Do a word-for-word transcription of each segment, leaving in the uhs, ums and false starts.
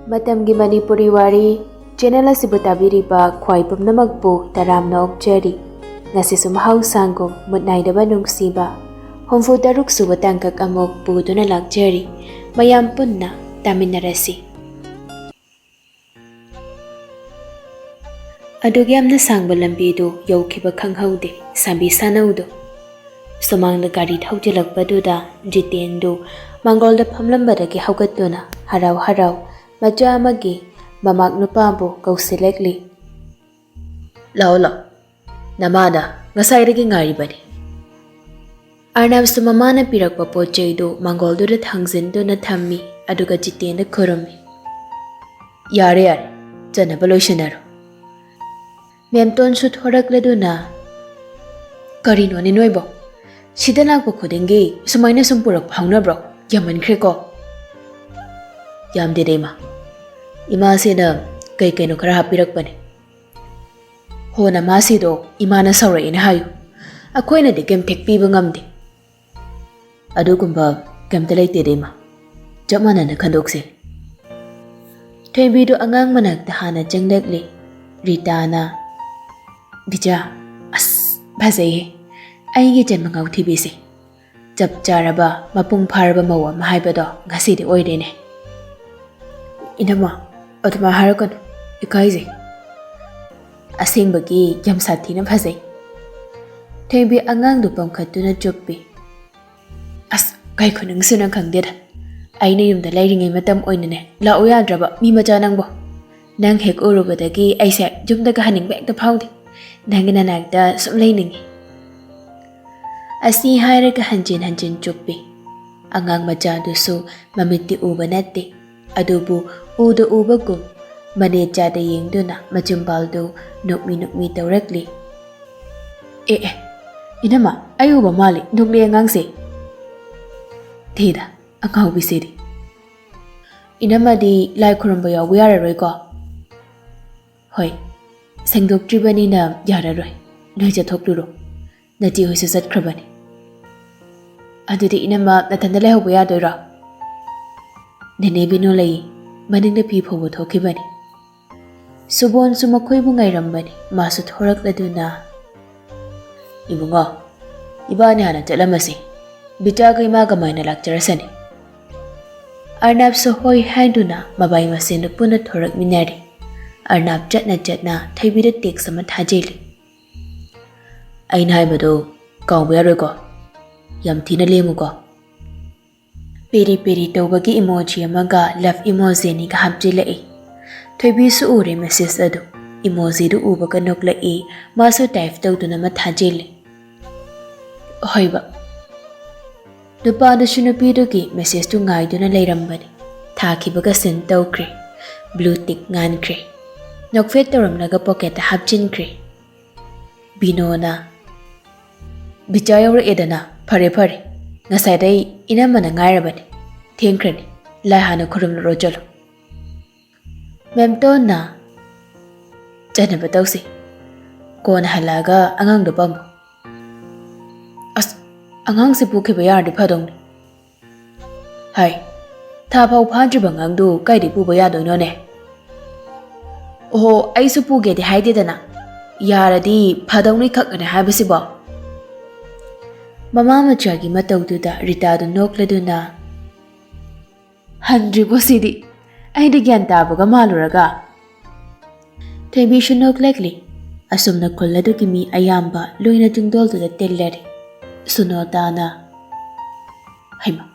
ꯃꯇꯝꯒꯤ ꯃꯅꯤꯄꯨꯔꯤ ꯋꯥꯔꯤ ꯆꯦꯅꯦꯜ ꯑꯁꯤꯕꯨ ꯇꯥꯕꯤꯔꯤꯕ ꯈ꯭ꯋꯥꯏ ꯄꯨꯝꯅꯃꯛꯄꯨ ꯇꯔꯥꯝꯅ ꯑꯣꯛꯆꯔꯤ꯫ ꯉꯁꯤꯁꯨ ꯃꯍꯧꯁꯥꯒꯨꯝ ꯃꯨꯠ ꯅꯥꯏꯗꯕ ꯅꯨꯡꯁꯤꯕ ꯍꯨꯝꯐꯨ ꯇꯔꯨꯛ ꯁꯨꯕ ꯇꯥꯡꯀꯛ ꯑꯃꯨꯛ ꯄꯨꯗꯨꯅ ꯂꯥꯛꯆꯔꯤ꯫ ꯃꯌꯥꯝ ꯄꯨꯟꯅ ꯇꯥꯃꯤꯟꯅꯔꯁꯤ꯫ ꯑꯗꯨꯒ ꯌꯥꯝꯅ ꯁꯥꯡꯕ ꯂꯝꯕꯤꯗꯨ ꯌꯧꯈꯤꯕ ꯈꯪꯍꯧꯗꯦ꯫ ꯁꯥꯕꯤ ꯁꯥꯅꯧꯗꯨ ꯁꯨꯃꯥꯡꯗ ꯒꯥꯔꯤ ꯊꯧꯖꯤꯜꯂꯛꯄꯗꯨꯗ ꯖꯤꯇꯦꯟꯗꯨ ꯃꯥꯡꯒꯣꯜꯗ ꯐꯝꯂꯝꯕꯗꯒꯤ ꯍꯧꯒꯠꯇꯨꯅ ꯍꯔꯥꯎ ꯍꯔꯥꯎ ꯃꯆꯥ ꯑꯃꯒꯤ ꯃꯃꯥꯛ ꯅꯨꯄꯥꯕꯨ ꯀꯧꯁꯤꯜꯂꯛꯂꯤ꯫ "ꯂꯥꯛꯑꯣ, ꯂꯥꯛꯑꯣ, ꯅꯃꯥꯅ ꯉꯁꯥꯏꯗꯒꯤ ꯉꯥꯏꯔꯤꯕꯅꯤ꯫" ꯑꯔꯅꯕꯁꯨ ꯃꯃꯥꯅ ꯄꯤꯔꯛꯄ ꯄꯣꯠ ꯆꯩꯗꯨ ꯃꯥꯡꯒꯣꯜꯗꯨꯗ ꯊꯥꯡꯖꯤꯟꯗꯨꯅ ꯊꯝꯃꯤ, ꯑꯗꯨꯒ ꯖꯤꯇꯦꯟꯗ ꯈꯨꯔꯨꯝꯃꯤ꯫ "ꯌꯥꯔꯦ, ꯌꯥꯔꯦ, ꯆꯠꯅꯕ ꯂꯣꯏꯁꯤꯟꯅꯔꯣ꯫" ꯃꯦꯝꯇꯣꯟꯁꯨ ꯊꯣꯔꯛꯂꯗꯨꯅ, "ꯀꯔꯤꯅꯣꯅꯦ ꯅꯣꯏꯕꯣ? ꯁꯤꯗ ꯂꯥꯛꯄ ꯈꯨꯗꯤꯡꯒꯤ ꯁꯨꯃꯥꯏꯅ ꯁꯨꯝ ꯄꯨꯔꯛꯄ ꯍꯧꯅꯕ꯭ꯔꯣ? ꯌꯥꯝꯃꯟꯈ꯭ꯔꯦꯀꯣ꯫" "ꯌꯥꯝꯗꯦꯗ, ꯏꯃꯥ꯫ ꯏꯃꯥꯁꯤꯅ ꯀꯩ ꯀꯩꯅꯣ ꯈꯔ ꯍꯥꯞꯄꯤꯔꯛꯄꯅꯦ꯫" "ꯍꯣ, ꯅꯃꯥꯁꯤꯗꯣ ꯏꯃꯥꯅ ꯁꯥꯎꯔꯛꯑꯦꯅ ꯍꯥꯏꯌꯨ꯫ ꯑꯩꯈꯣꯏꯅꯗꯤ ꯀꯩꯝ ꯊꯦꯛꯄꯤꯕ ꯉꯝꯗꯦ꯫" "ꯑꯗꯨꯒꯨꯝꯕ ꯀꯩꯝꯇ ꯂꯩꯇꯦꯗ, ꯏꯃꯥ꯫ ꯆꯞ ꯃꯥꯟꯅꯅ ꯈꯟꯗꯣꯛꯁꯦ꯫" ꯊꯣꯏꯕꯤꯗꯨ ꯑꯉꯥꯡ ꯃꯅꯥꯛꯇ ꯍꯥꯟꯅ ꯆꯪꯂꯛꯂꯤ꯫ ꯔꯤꯇꯥꯅ, "ꯕꯤꯖꯥ, ꯑꯁ, ꯐꯖꯩꯍꯦ꯫ ꯑꯩꯒꯤ ꯏꯆꯟ ꯃꯉꯥꯎ ꯊꯤꯕꯤꯁꯦ꯫ ꯆꯞ ꯆꯥꯔꯕ, ꯃꯄꯨꯡ ꯐꯥꯔꯕ ꯃꯧ ꯑꯃ ꯍꯥꯏꯕꯗꯣ ꯉꯁꯤꯗꯤ ꯑꯣꯏꯔꯦꯅꯦ꯫" "ꯏꯅꯝꯃ, ꯑꯗꯨꯃꯥꯏ ꯍꯥꯏꯔꯛꯀꯅꯨ, ꯏꯀꯥꯏꯖꯩ꯫ ꯑꯁꯦꯡꯕꯒꯤ ꯌꯥꯝ ꯁꯥꯊꯤꯅ ꯐꯖꯩ꯫" ꯊꯣꯏꯕꯤ ꯑꯉꯥꯡꯗꯨ ꯄꯝꯈꯠꯇꯨꯅ ꯆꯨꯞꯄꯤ꯫ "ꯑꯁ, ꯀꯩ ꯈꯨꯅꯨꯡꯁꯤꯅꯣ ꯈꯪꯗꯦꯗ꯫ ꯑꯩꯅ ꯌꯨꯝꯗ ꯂꯩꯔꯤꯉꯩ ꯃꯇꯝ ꯑꯣꯏꯅꯅꯦ ꯂꯥꯛꯎ ꯌꯥꯗ꯭ꯔꯕ, ꯃꯤ ꯃꯆꯥ ꯅꯪꯕꯣ? ꯅꯪ ꯍꯦꯛ ꯎꯔꯨꯕꯗꯒꯤ ꯑꯩꯁꯦ ꯌꯨꯝꯗꯒ ꯍꯟꯅꯤꯡꯕ ꯍꯦꯛꯇ ꯐꯥꯎꯗꯦ꯫ ꯅꯪꯒꯤ ꯅꯅꯥꯛꯇ ꯁꯨꯝ ꯂꯩꯅꯤꯡꯉꯤ꯫" ꯑꯁꯤ ꯍꯥꯏꯔꯒ ꯍꯟꯖꯤꯟ ꯍꯟꯖꯤꯟ ꯆꯨꯞꯄꯤ꯫ ꯑꯉꯥꯡ ꯃꯆꯥꯗꯨꯁꯨ ꯃꯃꯤꯠꯇꯤ ꯎꯕ ꯅꯠꯇꯦ, ꯑꯗꯨꯕꯨ ꯎꯗ ꯎꯕꯒꯨꯝ ꯃꯅꯦ ꯆꯥꯗ ꯌꯦꯡꯗꯨꯅ ꯃꯆꯤꯝꯕꯥꯜꯗꯨ ꯅꯣꯛꯃꯤ ꯅꯣꯛꯃꯤ ꯇꯧꯔꯛꯂꯤ꯫ "ꯑꯦ, ꯑꯦ, ꯏꯅꯝꯃ, ꯑꯩ ꯎꯕ ꯃꯥꯜꯂꯤ, ꯅꯣꯛꯂꯤ ꯑꯉꯥꯡꯁꯦ꯫" "ꯊꯤꯗ, ꯑꯉꯥꯎꯕꯤꯁꯤꯗꯤ꯫" "ꯏꯅꯝꯃꯗꯤ ꯂꯥꯏ ꯈꯨꯔꯨꯝꯕ ꯌꯥꯎꯕ ꯌꯥꯔꯔꯣꯏꯀꯣ?" "ꯍꯣꯏ, ꯁꯦꯡꯗꯣꯛꯇ꯭ꯔꯤꯕꯅꯤꯅ ꯌꯥꯔꯔꯣꯏ꯫ ꯅꯣꯏ ꯆꯠꯊꯣꯛꯂꯨꯔꯣ꯫ ꯅꯆꯦ ꯍꯣꯏꯁꯨ ꯆꯠꯈ꯭ꯔꯕꯅꯤ꯫" "ꯑꯗꯨꯗꯤ ꯏꯅꯝꯃ ꯅꯊꯟꯗ ꯂꯩꯍꯧꯕ ꯌꯥꯗꯣꯏꯔꯣ?" "ꯅꯦꯅꯦ ꯕꯤꯅꯨ ꯂꯩ꯫ ꯃꯅꯤꯡꯗ ꯐꯤ ꯐꯧꯕ ꯊꯣꯛꯈꯤꯕꯅꯤ꯫ ꯁꯨꯕꯣꯟꯁꯨ ꯃꯈꯣꯏꯕꯨ ꯉꯥꯏꯔꯝꯕꯅꯤ꯫ ꯃꯥꯁꯨ ꯊꯣꯔꯛꯂꯗꯨꯅ, "ꯏꯕꯨꯡꯉꯣ, ꯏꯕꯥꯅꯤ ꯍꯥꯟꯅ ꯆꯠꯂꯝꯃꯁꯤ꯫ ꯕꯤꯇꯥꯒ ꯏꯃꯥꯒ ꯃꯥꯏꯅ ꯂꯥꯛꯆꯔꯁꯅꯤ꯫" ꯑꯔꯅꯥꯞꯁꯨ ꯍꯣꯏ ꯍꯥꯏꯗꯨꯅ ꯃꯕꯥꯏ ꯃꯁꯦꯟꯗꯨ ꯄꯨꯟꯅ ꯊꯣꯔꯛꯃꯤꯟꯅꯔꯦ꯫ ꯑꯔꯅꯥꯞ ꯆꯠꯅ ꯆꯠꯅ ꯊꯣꯏꯕꯤꯗ ꯇꯦꯛꯁ ꯑꯃ ꯊꯥꯖꯤꯜꯂꯤ꯫ "ꯑꯩꯅ ꯍꯥꯏꯕꯗꯨ ꯀꯥꯎꯕ ꯌꯥꯔꯣꯏꯀꯣ꯫ ꯌꯥꯝ ꯊꯤꯅ ꯂꯦꯝꯃꯨꯀꯣ꯫" ꯄꯦꯔꯤ ꯄꯦꯔꯤ ꯇꯧꯕꯒꯤ ꯏꯃꯣꯖꯤ ꯑꯃꯒ ꯂꯚ ꯏꯃꯣꯖꯤ ꯑꯅꯤꯒ ꯍꯥꯞꯆꯤꯜꯂꯛꯏ꯫ ꯊꯣꯏꯕꯤꯁꯨ ꯎꯔꯦ ꯃꯦꯁꯦꯖ ꯑꯗꯨ꯫ ꯏꯃꯣꯖꯤꯗꯨ ꯎꯕꯒ ꯅꯣꯛꯂꯛꯏ꯫ ꯃꯥꯁꯨ ꯇꯥꯏꯞ ꯇꯧꯗꯨꯅ ꯑꯃ ꯊꯥꯖꯤꯜꯂꯤ꯫ ꯍꯣꯏꯕ꯫ ꯅꯨꯄꯥꯗꯨꯁꯨ ꯅꯨꯄꯤꯗꯨꯒꯤ ꯃꯦꯁꯦꯖꯇꯨ ꯉꯥꯏꯗꯨꯅ ꯂꯩꯔꯝꯕꯅꯤ꯫ ꯊꯥꯈꯤꯕꯒ ꯁꯦꯟ ꯇꯧꯈ꯭ꯔꯦ꯫ ꯕ꯭ꯂꯨ ꯇꯤꯛ ꯉꯥꯟꯈ꯭ꯔꯦ꯫ ꯅꯣꯛꯐꯦꯠ ꯇꯧꯔꯝꯂꯒ ꯄꯣꯀꯦꯠꯇ ꯍꯥꯞꯆꯤꯟꯈ꯭ꯔꯦ꯫ ꯕꯤꯅꯣꯅ, "ꯕꯤꯆꯥ ꯌꯧꯔꯛꯑꯦꯗꯅ, ꯐꯔꯦ ꯐꯔꯦ꯫ ꯉꯁꯥꯏꯗꯩ ꯏꯅꯝꯃꯅ ꯉꯥꯏꯔꯕꯅꯤ꯫ ꯊꯦꯡꯈ꯭ꯔꯅꯤ꯫ ꯂꯥꯏ ꯍꯥꯟꯅ ꯈꯨꯔꯨꯝꯂꯨꯔꯣ ꯆꯠꯂꯣ꯫" ꯃꯦꯝꯇꯣꯟꯅ, "ꯆꯠꯅꯕ ꯇꯧꯁꯤ꯫ ꯀꯣꯟꯅ ꯍꯜꯂꯛꯑꯒ ꯑꯉꯥꯡꯗꯣ ꯄꯝꯃꯣ꯫" "ꯑꯁ, ꯑꯉꯥꯡꯁꯦ ꯄꯨꯈꯤꯕ ꯌꯥꯔꯗꯤ ꯐꯗꯧꯅꯤ꯫" "ꯍꯥꯏ, ꯊꯥ ꯐꯥꯎ ꯐꯥꯗ꯭ꯔꯤꯕ ꯑꯉꯥꯡꯗꯨ ꯀꯥꯏꯗꯩ ꯄꯨꯕ ꯌꯥꯗꯣꯏꯅꯣꯅꯦ?" "ꯑꯣꯍꯣ, ꯑꯩꯁꯨ ꯄꯨꯒꯦꯗꯤ ꯍꯥꯏꯗꯦꯗꯅ꯫ ꯌꯥꯔꯗꯤ ꯐꯗꯧꯅꯤ ꯈꯛꯅꯦ ꯍꯥꯏꯕꯁꯤꯕꯣ?" ꯃꯃꯥ ꯃꯆꯥꯒꯤ ꯃꯇꯧꯗꯨꯗ ꯔꯤꯇꯥꯗꯨ ꯅꯣꯛꯂꯗꯨꯅ, "ꯍꯟꯗ꯭ꯔꯤꯕꯣ ꯁꯤꯗꯤ? ꯑꯩꯗꯤ ꯒ꯭ꯌꯥꯟ ꯇꯥꯕꯒ ꯃꯥꯜꯂꯨꯔꯒ꯫" ꯊꯣꯏꯕꯤꯁꯨ ꯅꯣꯛꯂꯛꯂꯤ꯫ ꯑꯁꯨꯝꯅ ꯈꯨꯜ ꯑꯗꯨꯒꯤ ꯃꯤ ꯑꯌꯥꯝꯕ ꯂꯣꯏꯅ ꯆꯤꯡꯗꯣꯜꯗꯨꯗ ꯇꯤꯜꯂꯔꯦ꯫ ꯁꯨꯅꯣꯇꯥꯅ, "ꯍꯩꯃꯥ,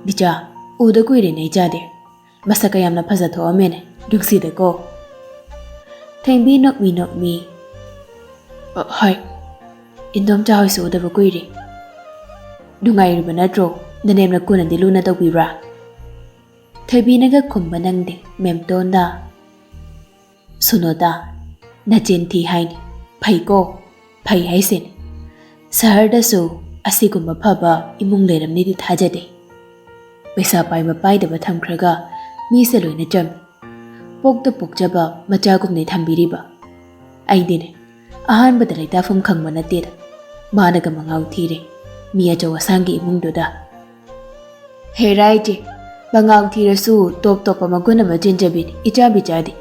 ꯕꯤꯆꯥ, ꯎꯗ ꯀꯨꯏꯔꯦꯅꯦ ꯏꯆꯥꯗꯤ꯫ ꯃꯁꯛꯀ ꯌꯥꯝꯅ ꯐꯖ ꯊꯣꯛꯑꯝꯃꯦꯅꯦ, ꯅꯨꯡꯁꯤꯗꯀꯣ?" ꯊꯦꯡꯕꯤ ꯅꯣꯛꯃꯤ ꯅꯣꯛꯃꯤ, "ꯑ, ꯍꯣꯏ, ꯏꯟꯗꯣꯝꯆꯥ ꯍꯣꯏꯁꯨ ꯎꯗꯕ ꯀꯨꯏꯔꯦ꯫ ꯅꯨꯡꯉꯥꯏꯔꯤꯕ ꯅꯠꯇ꯭ꯔꯣ? ꯅꯅꯦꯝ ꯅꯀꯨꯅꯗꯤ ꯂꯨꯅ ꯇꯧꯕꯤꯕ꯭ꯔꯥ?" ꯊꯣꯏꯕꯤꯅꯒ ꯈꯨꯝꯕ ꯅꯪꯗꯦ꯫ ꯃꯦꯝꯇꯣꯟꯗ, "ꯁꯨꯅꯣꯇꯥ, ꯅꯆꯤꯟ ꯊꯤ ꯍꯥꯏꯅꯤ꯫ ꯐꯩꯀꯣ, ꯐꯩ ꯍꯥꯏꯁꯤꯅꯤ꯫ ꯁꯍꯔꯗꯁꯨ ꯑꯁꯤꯒꯨꯝꯕ ꯐꯕ ꯏꯃꯨꯡ ꯂꯩꯔꯝꯅꯤꯗꯤ ꯊꯥꯖꯗꯦ꯫ ꯄꯩꯁꯥ ꯄꯥꯏꯕ ꯄꯥꯏꯗꯕ ꯊꯝꯈ꯭ꯔꯒ ꯃꯤꯁꯦ ꯂꯣꯏꯅ ꯆꯝꯃꯤ꯫ ꯄꯣꯛꯇ ꯄꯣꯛꯆꯕ ꯃꯆꯥꯒꯨꯝꯅ ꯊꯝꯕꯤꯔꯤꯕ꯫ ꯑꯩꯗꯤꯅꯦ, ꯑꯍꯥꯟꯕꯗ ꯂꯩꯇꯥꯐꯝ ꯈꯪꯕ ꯅꯠꯇꯦꯗ꯫ ꯃꯥꯅꯒ ꯃꯉꯥꯎ ꯊꯤꯔꯦ, ꯃꯤ ꯑꯆꯧ ꯑꯁꯥꯡꯒꯤ ꯏꯃꯨꯡꯗꯨꯗ꯫" "ꯍꯦꯔꯥ ꯏꯆꯦ, ꯃꯉꯥꯎ ꯊꯤꯔꯁꯨ ꯇꯣꯞ ꯇꯣꯞꯄ ꯃꯒꯨꯟ ꯑꯃ ꯆꯦꯟꯖꯕꯤꯅꯤ ꯏꯆꯥ ꯕꯤꯆꯥꯗꯤ꯫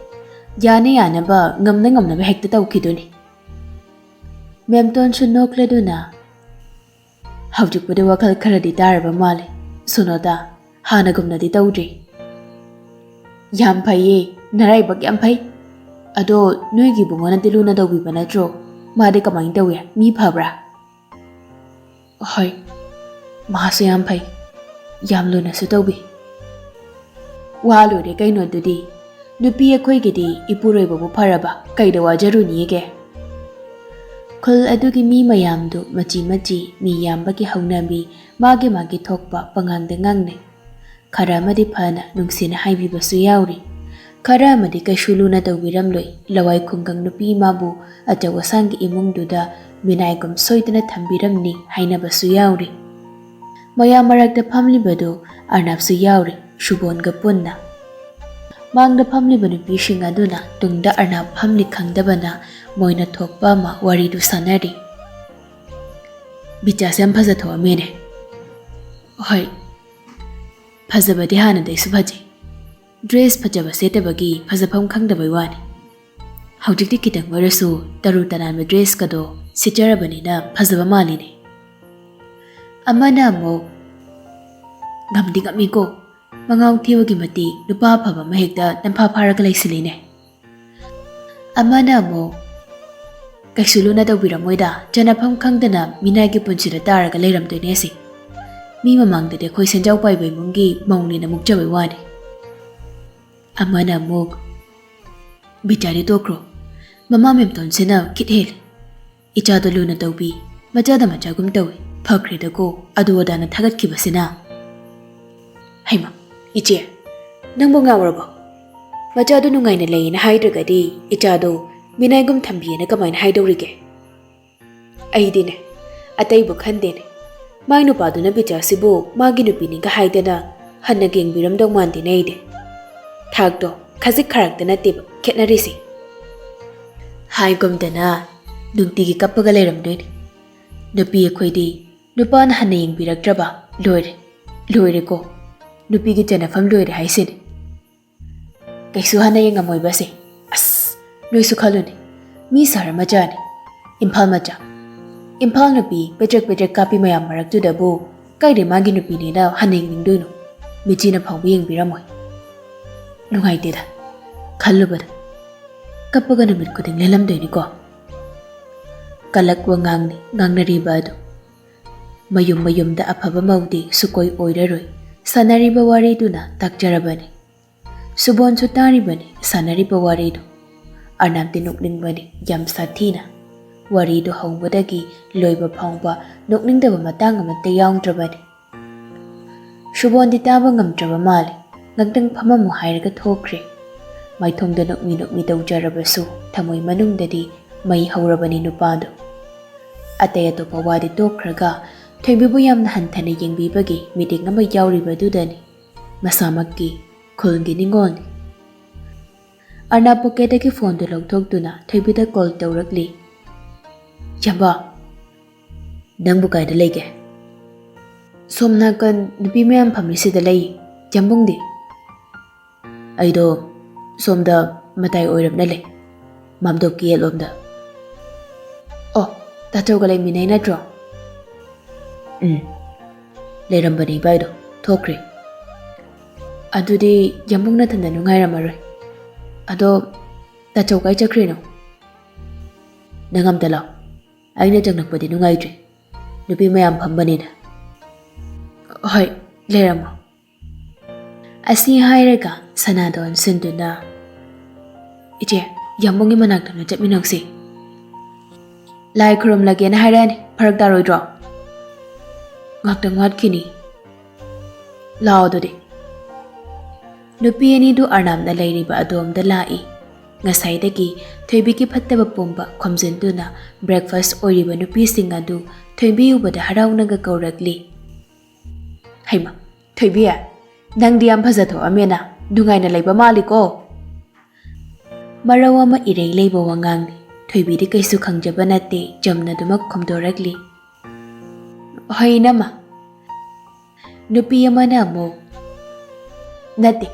ꯌꯥꯅ ꯌꯥꯅꯕ, ꯉꯝꯅ ꯉꯝꯅꯕ ꯍꯦꯛꯇ ꯇꯧꯈꯤꯗꯨꯅꯤ꯫ ꯃꯦꯝꯇꯣꯟꯁꯨ ꯅꯣꯛꯂꯗꯨꯅ, "ꯍꯧꯖꯤꯛꯄꯨꯗꯤ ꯋꯥꯈꯜ ꯈꯔꯗꯤ ꯇꯥꯔꯕ ꯃꯥꯜꯂꯦ ꯁꯣꯅꯣꯗ, ꯍꯥꯟꯅꯒꯨꯝꯅꯗꯤ ꯇꯧꯗ꯭ꯔꯤ꯫" "ꯌꯥꯝ ꯐꯩꯌꯦ, ꯅꯔꯥꯏꯕꯛ ꯌꯥꯝ ꯐꯩ꯫ ꯑꯗꯣ ꯅꯣꯏꯒꯤ ꯏꯕꯨꯡꯉꯣꯅꯗꯤ ꯂꯨꯅ ꯇꯧꯕꯤꯕ ꯅꯠꯇ꯭ꯔꯣ? ꯃꯥꯗꯤ ꯀꯃꯥꯏꯅ ꯇꯧꯏ? ꯃꯤ ꯐꯕ꯭ꯔꯥ?" "ꯍꯣꯏ, ꯃꯥꯁꯨ ꯌꯥꯝ ꯐꯩ, ꯌꯥꯝ ꯂꯨꯅꯁꯨ ꯇꯧꯕꯤ꯫" "ꯋꯥ ꯂꯣꯏꯔꯦ ꯀꯩꯅꯣ ꯑꯗꯨꯗꯤ꯫ ꯅꯨꯄꯤ ꯑꯩꯈꯣꯏꯒꯤꯗꯤ ꯏꯄꯨꯔꯣꯏꯕꯕꯨ ꯐꯔꯕ ꯀꯩꯗ ꯋꯥꯖꯔꯨꯅꯤꯒꯦ?" ꯈꯨꯜ ꯑꯗꯨꯒꯤ ꯃꯤ ꯃꯌꯥꯝꯗꯨ ꯃꯆꯤ ꯃꯆꯤ, ꯃꯤ ꯌꯥꯝꯕꯒꯤ ꯍꯧꯅꯕꯤ, ꯃꯥꯒꯤ ꯃꯥꯒꯤ ꯊꯣꯛꯄ ꯄꯉꯥꯡꯗ ꯉꯥꯡꯅꯩ꯫ ꯈꯔ ꯑꯃꯗꯤ ꯐꯅ ꯅꯨꯡꯁꯤꯅ ꯍꯥꯏꯕꯤꯕꯁꯨ ꯌꯥꯎꯔꯤ꯫ ꯈꯔ ꯑꯃꯗꯤ ꯀꯩꯁꯨ ꯂꯨꯅ ꯇꯧꯕꯤꯔꯝꯂꯣꯏ, ꯂꯋꯥꯏ ꯈꯨꯡꯒꯪ ꯅꯨꯄꯤ ꯑꯃꯕꯨ ꯑꯆꯧ ꯑꯁꯥꯡꯒꯤ ꯏꯃꯨꯡꯗꯨꯗ ꯃꯤꯅꯥꯏꯒꯨꯝ ꯁꯣꯏꯗꯅ ꯊꯝꯕꯤꯔꯝꯅꯤ ꯍꯥꯏꯅꯕꯁꯨ ꯌꯥꯎꯔꯤ꯫ ꯃꯌꯥꯝ ꯃꯔꯛꯇ ꯐꯝꯂꯤꯕꯗꯨ ꯑꯔꯅꯥꯞꯁꯨ ꯌꯥꯎꯔꯤ, ꯁꯨꯕꯣꯟꯒ ꯄꯨꯟꯅ꯫ ꯃꯥꯡꯗ ꯐꯝꯂꯤꯕ ꯅꯨꯄꯤꯁꯤꯡ ꯑꯗꯨꯅ ꯇꯨꯡꯗ ꯑꯔꯅꯥꯞ ꯐꯝꯂꯤ ꯈꯪꯗꯕꯅ ꯃꯣꯏꯅ ꯊꯣꯛꯄ ꯑꯃ ꯋꯥꯔꯤꯗꯨ ꯁꯥꯟꯅꯔꯤ꯫ "ꯕꯤꯆꯥꯁꯦ ꯌꯥꯝ ꯐꯖꯊꯣꯛꯑꯝꯃꯦꯅꯦ꯫" "ꯍꯣꯏ, ꯐꯖꯕꯗꯤ ꯍꯥꯟꯅꯗꯩꯁꯨ ꯐꯖꯩ꯫ ꯗ꯭ꯔꯦꯁ ꯐꯖꯕ ꯁꯦꯠꯇꯕꯒꯤ ꯐꯖꯐꯝ ꯈꯪꯗꯕꯩ ꯋꯥꯅꯤ꯫ ꯍꯧꯖꯤꯛꯇꯤ ꯈꯤꯇꯪ ꯑꯣꯏꯔꯁꯨ ꯇꯔꯨ ꯇꯅꯥꯟꯕ ꯗ꯭ꯔꯦꯁꯀꯗꯣ ꯁꯦꯠꯆꯔꯕꯅꯤꯅ ꯐꯖꯕ ꯃꯥꯜꯂꯤꯅꯦ꯫" ꯑꯃꯅ ꯑꯃꯨꯛ, "ꯉꯝꯗꯤ ꯉꯝꯃꯤꯀꯣ, ꯃꯉꯥꯎ ꯊꯤꯕꯒꯤ ꯃꯇꯤꯛ ꯅꯨꯄꯥ ꯑꯐꯕ ꯑꯃ ꯍꯦꯛꯇ ꯅꯝꯐꯥ ꯐꯥꯔꯒ ꯂꯩꯁꯤꯜꯂꯤꯅꯦ꯫" ꯑꯃꯅ ꯑꯃꯨꯛ, "ꯀꯩꯁꯨ ꯂꯨꯅ ꯇꯧꯕꯤꯔꯝꯃꯣꯏꯗ, ꯆꯟꯅꯐꯝ ꯈꯪꯗꯅ ꯃꯤꯅꯥꯏꯒꯤ ꯄꯨꯟꯁꯤꯗ ꯇꯥꯔꯒ ꯂꯩꯔꯝꯗꯣꯏꯅꯦ ꯑꯁꯤ꯫ ꯃꯤ ꯃꯃꯥꯡꯗꯗꯤ ꯑꯩꯈꯣꯏ ꯁꯦꯟꯖꯥꯎ ꯄꯥꯏꯕ ꯏꯃꯨꯡꯒꯤ ꯃꯧꯅꯦꯅ ꯃꯨꯛꯆꯕꯩ ꯋꯥꯅꯤ꯫" ꯑꯃꯅ ꯑꯃꯨꯛ, "ꯕꯤꯇꯥꯗꯤ ꯇꯣꯛꯈ꯭ꯔꯣ, ꯃꯃꯥ ꯃꯦꯝꯇꯣꯟꯁꯤꯅ ꯈꯤꯠ ꯍꯦꯜꯂꯤ꯫ ꯏꯆꯥꯗꯣ ꯂꯨꯅ ꯇꯧꯕꯤ, ꯃꯆꯥꯗ ꯃꯆꯥꯒꯨꯝ ꯇꯧꯏ, ꯐꯈ꯭ꯔꯦꯗꯀꯣ ꯑꯗꯨ ꯑꯗꯥꯅ ꯊꯥꯒꯠꯈꯤꯕꯁꯤꯅ꯫" "ꯍꯩꯃꯥ, ꯏꯆꯦ, ꯅꯪꯕꯨ ꯉꯥꯎꯔꯕꯣ? ꯃꯆꯥꯗꯣ ꯅꯨꯡꯉꯥꯏꯅ ꯂꯩꯌꯦꯅ ꯍꯥꯏꯗ꯭ꯔꯒꯗꯤ ꯏꯆꯥꯗꯣ ꯃꯤꯅꯥꯏꯒꯨꯝ ꯊꯝꯕꯤꯌꯦꯅ ꯀꯃꯥꯏꯅ ꯍꯥꯏꯗꯧꯔꯤꯒꯦ?" "ꯑꯩꯗꯤꯅꯦ, ꯑꯇꯩꯕꯨ ꯈꯟꯗꯦꯅꯦ꯫ ꯃꯥꯏ ꯅꯨꯄꯥꯗꯨꯅ ꯕꯤꯆꯥꯁꯤꯕꯨ ꯃꯥꯒꯤ ꯅꯨꯄꯤꯅꯤꯒ ꯍꯥꯏꯗꯅ ꯍꯟꯅ ꯌꯦꯡꯕꯤꯔꯝꯗꯧ ꯃꯥꯟꯗꯦꯅꯦ ꯑꯩꯗꯤ꯫ ꯊꯥꯛꯇꯣ ꯈꯖꯤꯛ ꯈꯔꯥꯛꯇ ꯅꯠꯇꯦꯕ ꯈꯦꯠꯅꯔꯤꯁꯦ꯫ ꯍꯥꯏꯒꯨꯝꯗꯅ ꯅꯨꯡꯇꯤꯒꯤ ꯀꯞꯄꯒ ꯂꯩꯔꯝꯗꯣꯏꯅꯦ꯫ ꯅꯨꯄꯤ ꯑꯩꯈꯣꯏꯗꯤ ꯅꯨꯄꯥꯅ ꯍꯟꯅ ꯌꯦꯡꯕꯤꯔꯛꯇ꯭ꯔꯕ ꯂꯣꯏꯔꯦ, ꯂꯣꯏꯔꯦꯀꯣ꯫ ꯅꯨꯄꯤꯒꯤ ꯆꯟꯅꯐꯝ ꯂꯣꯏꯔꯦ ꯍꯥꯏꯁꯤꯅꯤ꯫ ꯀꯩꯁꯨ ꯍꯟꯅ ꯌꯦꯡꯉꯝꯃꯣꯏꯕꯁꯦ꯫ ꯑꯁ, ꯅꯣꯏꯁꯨ ꯈꯜꯂꯨꯅꯦ, ꯃꯤ ꯁꯍꯔ ꯃꯆꯥꯅꯤ, ꯏꯝꯐꯥꯜ ꯃꯆꯥ꯫ ꯏꯝꯐꯥꯜ ꯅꯨꯄꯤ ꯄꯦꯗ꯭ꯔꯦꯛ ꯄꯦꯗ꯭ꯔꯦꯛ ꯀꯥꯞꯄꯤ ꯃꯌꯥꯝ ꯃꯔꯛꯇꯨꯗꯕꯨ ꯀꯥꯏꯗꯩ ꯃꯥꯒꯤ ꯅꯨꯄꯤꯅꯦꯅ ꯍꯟꯅ ꯌꯦꯡꯅꯤꯡꯗꯣꯏꯅꯣ? ꯃꯤꯆꯤꯅ ꯐꯥꯎꯕ ꯌꯦꯡꯕꯤꯔꯝꯃꯣꯏ꯫ ꯅꯨꯡꯉꯥꯏꯇꯦꯗ ꯈꯜꯂꯨꯕꯗ꯫ ꯀꯞꯄꯒ ꯅꯨꯃꯤꯠ ꯈꯨꯗꯤꯡ ꯂꯦꯜꯂꯝꯗꯣꯏꯅꯤꯀꯣ꯫ ꯀꯂꯛ ꯋꯥꯉꯥꯡꯅꯤ ꯉꯥꯡꯅꯔꯤꯕ ꯑꯗꯨ꯫ ꯃꯌꯨꯝ ꯃꯌꯨꯝꯗ ꯑꯐꯕ ꯃꯧꯗꯤ ꯁꯨꯀꯣꯏ ꯑꯣꯏꯔꯔꯣꯏ꯫ ꯁꯥꯟꯅꯔꯤꯕ ꯋꯥꯔꯤꯗꯨꯅ ꯇꯥꯛꯆꯔꯕꯅꯤ꯫ ꯁꯨꯕꯣꯟꯁꯨ ꯇꯥꯔꯤꯕꯅꯤ ꯁꯥꯟꯅꯔꯤꯕ ꯋꯥꯔꯤꯗꯨ꯫ ꯑꯔꯅꯥꯞꯇꯤ ꯅꯣꯛꯅꯤꯡꯕꯅꯤ ꯌꯥꯝ ꯁꯥꯊꯤꯅ꯫ ꯋꯥꯔꯤꯗꯨ ꯍꯧꯕꯗꯒꯤ ꯂꯣꯏꯕ ꯐꯥꯎꯕ ꯅꯣꯛꯅꯤꯡꯗꯕ ꯃꯇꯥꯡ ꯑꯃꯠꯇ ꯌꯥꯎꯗ꯭ꯔꯕꯅꯤ꯫ ꯁꯨꯕꯣꯟꯗꯤ ꯇꯥꯕ ꯉꯝꯗ꯭ꯔꯕ ꯃꯥꯜꯂꯤ꯫ ꯉꯥꯛꯇꯪ ꯐꯝꯃꯝꯃꯨ ꯍꯥꯏꯔꯒ ꯊꯣꯛꯈ꯭ꯔꯦ꯫ ꯃꯥꯏꯊꯣꯡꯗ ꯅꯣꯛꯃꯤ ꯅꯣꯛꯃꯤ ꯇꯧꯖꯔꯕꯁꯨ ꯊꯃꯣꯏ ꯃꯅꯨꯡꯗꯗꯤ ꯃꯩ ꯍꯧꯔꯕꯅꯤ ꯅꯨꯄꯥꯗꯨ꯫ ꯑꯇꯩ ꯑꯇꯣꯞꯄ ꯋꯥꯗꯤ ꯇꯣꯛꯈ꯭ꯔꯒ ꯊꯣꯏꯕꯤꯕꯨ ꯌꯥꯝꯅ ꯍꯟꯊꯅ ꯌꯦꯡꯕꯤꯕꯒꯤ ꯃꯤꯠꯌꯦꯡ ꯑꯃ ꯌꯥꯎꯔꯤꯕꯗꯨꯗꯅꯤ꯫ ꯃꯁꯥꯃꯛꯀꯤ ꯈꯨꯜꯒꯤ ꯅꯤꯉꯣꯜꯅꯤ꯫ ꯑꯔꯅꯥꯞ ꯄꯣꯀꯦꯠꯇꯒꯤ ꯐꯣꯟꯗꯨ ꯂꯧꯊꯣꯛꯇꯨꯅ ꯊꯣꯏꯕꯤꯗ ꯀꯣꯜ ꯇꯧꯔꯛꯂꯤ꯫ "ꯏꯌꯥꯝꯕ, ꯅꯪꯕꯨ ꯀꯥꯏꯗ ꯂꯩꯒꯦ?" "ꯁꯣꯝ ꯅꯥꯀꯟ ꯅꯨꯄꯤ ꯃꯌꯥꯝ ꯐꯝꯃꯤꯁꯤꯗ ꯂꯩ꯫ ꯌꯥꯝꯕꯨꯡꯗꯤ?" "ꯑꯩꯗꯣ ꯁꯣꯝꯗ ꯃꯇꯥꯏ ꯑꯣꯏꯔꯞꯅ ꯂꯩ, ꯃꯥꯝꯗꯣꯞꯀꯤ ꯌꯦꯠꯂꯣꯝꯗ꯫" "ꯑꯣ, ꯇꯥꯆꯧꯒ ꯂꯩꯃꯤꯟꯅꯩ ꯅꯠꯇ꯭ꯔꯣ?" "ꯎꯝ, ꯂꯩꯔꯝꯕꯅꯤ ꯏꯕꯥꯏꯗꯣ, ꯊꯣꯛꯈ꯭ꯔꯦ꯫" "ꯑꯗꯨꯗꯤ ꯌꯥꯝꯕꯨꯡ ꯅꯊꯟꯗ ꯅꯨꯡꯉꯥꯏꯔꯝꯃꯔꯣꯏ꯫ ꯑꯗꯣ ꯇꯥꯆꯧ ꯀꯥꯏ ꯆꯠꯈ꯭ꯔꯤꯅꯣ?" "ꯅꯪ ꯑꯝꯇ ꯂꯥꯛꯑꯣ, ꯑꯩꯅ ꯆꯪꯂꯛꯄꯗꯤ ꯅꯨꯡꯉꯥꯏꯇ꯭ꯔꯦ, ꯅꯨꯄꯤ ꯃꯌꯥꯝ ꯐꯝꯕꯅꯤꯅ꯫" "ꯍꯣꯏ, ꯂꯩꯔꯝꯃꯣ꯫" ꯑꯁꯤ ꯍꯥꯏꯔꯒ ꯁꯅꯥꯗꯣ ꯑꯣꯟꯁꯤꯟꯗꯨꯅ, "ꯏꯆꯦ, ꯌꯥꯝꯕꯨꯡꯒꯤ ꯃꯅꯥꯛꯇ ꯑꯃ ꯆꯠꯃꯤꯟꯅꯧꯁꯤ꯫ ꯂꯥꯏ ꯈꯨꯔꯨꯝꯂꯒꯦꯅ ꯍꯥꯏꯔꯛꯑꯅꯤ, ꯐꯔꯛ ꯇꯥꯔꯣꯏꯗ꯭ꯔꯣ?" "ꯉꯥꯛꯇꯪ ꯋꯥꯠꯈꯤꯅꯤ꯫ ꯂꯥꯛꯑꯣ ꯑꯗꯨꯗꯤ꯫" ꯅꯨꯄꯤ ꯑꯅꯤꯗꯨ ꯑꯔꯅꯥꯞꯅ ꯂꯩꯔꯤꯕ ꯑꯗꯣꯝꯗ ꯂꯥꯛꯏ꯫ ꯉꯁꯥꯏꯗꯒꯤ ꯊꯣꯏꯕꯤꯒꯤ ꯐꯠꯇꯕ ꯄꯨꯝꯕ ꯈꯣꯝꯖꯤꯟꯗꯨꯅ breakfast ꯑꯣꯏꯔꯤꯕ ꯅꯨꯄꯤꯁꯤꯡ ꯑꯗꯨ ꯊꯣꯏꯕꯤ ꯎꯕꯗ ꯍꯔꯥꯎꯅꯒ ꯀꯧꯔꯛꯂꯤ꯫ "ꯍꯩꯃ, ꯊꯣꯏꯕꯤ, ꯅꯪꯗꯤ ꯌꯥꯝ ꯐꯖꯊꯣꯛꯑꯝꯃꯦꯅ, ꯅꯨꯡꯉꯥꯏꯅ ꯂꯩꯕ ꯃꯥꯜꯂꯤꯀꯣ?" ꯃꯔꯧ ꯑꯃ ꯏꯔꯩ ꯂꯩꯕ ꯋꯥꯉꯥꯡꯅꯤ꯫ ꯊꯣꯏꯕꯤꯗꯤ ꯀꯩꯁꯨ ꯈꯪꯖꯕ ꯅꯠꯇꯦ, ꯆꯝꯅ ꯑꯗꯨꯃꯛ ꯈꯨꯝꯗꯣꯔꯛꯂꯤ꯫ "ꯍꯣꯏ ꯏꯅꯝꯃ꯫" ꯅꯨꯄꯤ ꯑꯃꯅ ꯑꯃꯨꯛ, "ꯅꯠꯇꯦ,